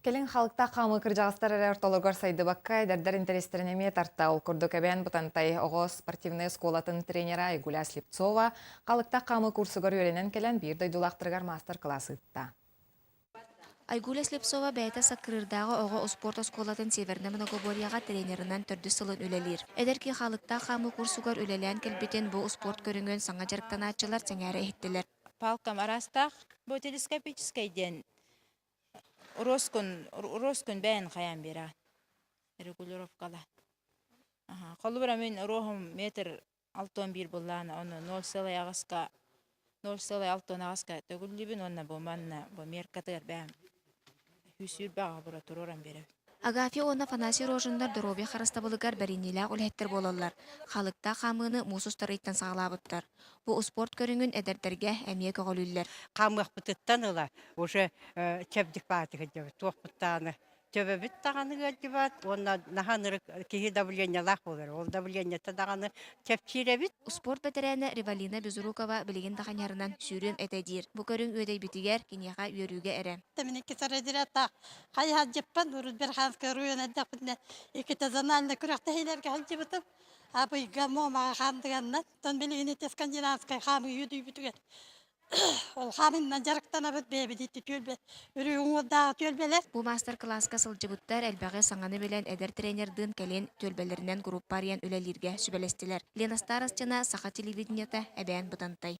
Кэлин халыктаах хаамыы кырдьаҕастар эрэ ортолоругар сайдыбакка, эдэрдэр интэриэстэрин эмиэ тарта. Ол курдук Эбээн Бытантай оҕо спортивнай оскуолатын тренера Айгуля Слепцова халыктаах хаамыы курсугар үөрэнэн кэлэн биир дойдулаахтарыгар маастар-кылаас ыытта. Айгуля Слепцова бэйэтэ Саккырыырдааҕы оҕо успуорт оскуолатын Севернай многоборьеҕа тренеринэн төрдүс сылын үлэлиир. Эдэр киһи хаалыктаах хаамыы курсугар үлэлээн кэлбитин бу успуорт көрүҥүн саҥа дьарыктанааччылар сэҥээрэ иһиттилэр. Палкам араастаах, бу телескопическай диэн Роскун, роскун бэйэн хайаан биэрэҕин регулировкала. Холобура мин роһум метр 61 буллаана, ону 0,8-ка 0,68-ка төгүллүүбүн уонна бу манна бу меркатыгар бэйэм сүүрбэҕэ бура туруоран биэрэбин. Агафья уонна Афанасий Рожиннар доруобуйа харыстабылыгар бэриниилээх үлэһиттэр буолаллар. Халыктаах хаамыыны муус устар ыйтан саҕалаабыттар. Бу успуорт көрүҥүн эдэрдэргэ эмиэ көҕүлүүллэр. Хаамыахпытыттан ыла уже чэбдик баатык сылдьабыт, туохпут даҕаны төбөбүт даҕаны ыалдьыбат уонна наһаа ынырык киһи давлениелаах буолар. Ол давлениета даҕаны чэпчиир эбит. Успуорт бэтэрээнэ Ривалина Безрукова билигин да ханьарынан сүүрүөм этэ диир. Бу көрүҥ үөдэйбитигэр киниэхэ үөрүүгэ эрэ. Хайыһардьыппын урут Верханскай оройуон эрдэхпитинэ иккитэ зональнай күрэхтэһиилэргэ сылдьыбытым. Абыйга, Муомаҕа хаамдыганнар. Оттон билигин ити скандинавскай хаамыы үөдүйбүтүгэр ол хаамыынан дьарыктанабыт бэйэбит ити түөлбэ өрүү уҥуордааҕы түөлбэлэр. Бу маастар-кылааска сылдьыбыттар элбэҕи саҥаны билэн эдэр тренердыын кэлин түөлбэлэринэн группа арыйан үлэлииргэ сүбэлэстилэр. Лена Старостина, Саха телевидениета, Эбээн Бытантай.